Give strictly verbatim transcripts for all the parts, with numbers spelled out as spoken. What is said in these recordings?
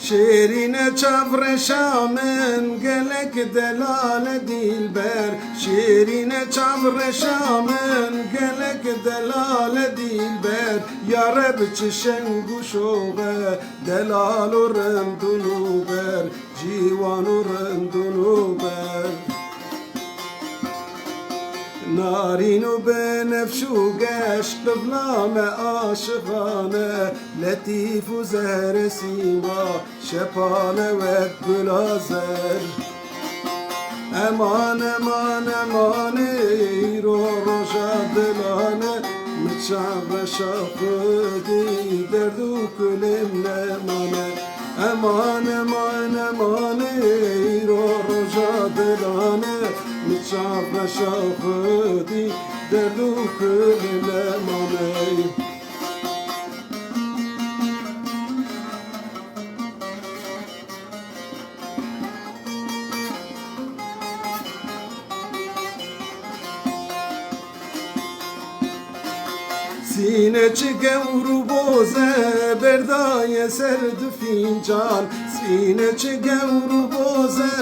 Şêrîne çavreşa min, gelek delal e dîlber. Şêrîne çavreşa min, gelek delal e dîlber. Ya Reb çi şeng û şox e, delal û rind û nûber, ciwan û rind û nûber. Narîn û binefş û geş, qibla me aşiqan e, letîf û zehre sîma, şepane wek gula zer. Eman, eman, eman, îro roja dilan e, min çavreşa xwedî, derd û kulên nemane. Eman, eman, eman, îro roja dilan e, min çavreşa xwedî, derd û kulên nemane. Sîne çi gewr û boz e, berdaye ser du fîncan. Sîne çi gewr û boz e,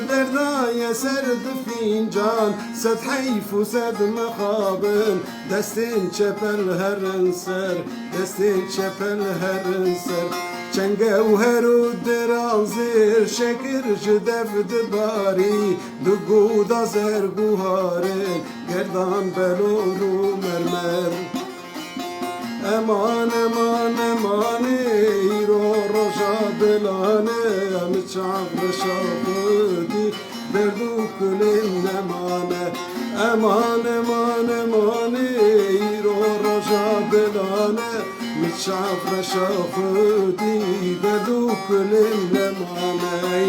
berdaye ser du fîncan. Sed heyf û sed mexabin, destên çepel herin ser, destên çepel herin ser. Çengewher û diranzêr, şekir ji dev dibarî, di guda zerguharin, gerdan belor û mermer. Eman, eman, eman, îro roja dilan e, min çavreşa xwedî, derd û kulên nemane. Eman, eman, eman, îro roja dilan e, min çavreşa xwedî, derd û kulên nemane.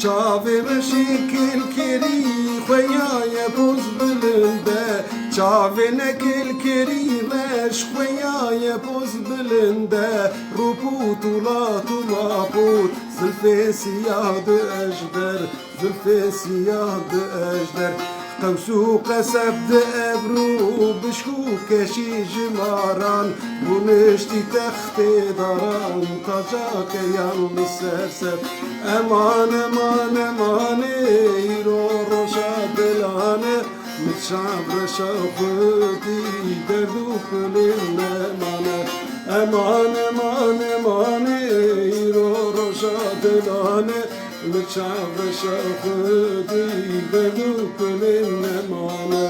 Çavê reşê kilkirî xweyaye boz bilind e. Çavê ne kilkirî reş xweyaye boz bilind e. Rûpût û lat û lapût, zilfê siyah di ejder, zilfê siyah di ejder. Qews û qeseb di ebr û bişk û keşî ji maran, rûniştî textê daran, taca keyan li ser ser. Eman, eman, eman, îro roja dilan e, min çavreşa xwedî, derd û kulên nemane. Eman, eman, eman, îro roja dilan e, min çavreşa xwedî, derd û kulên nemane.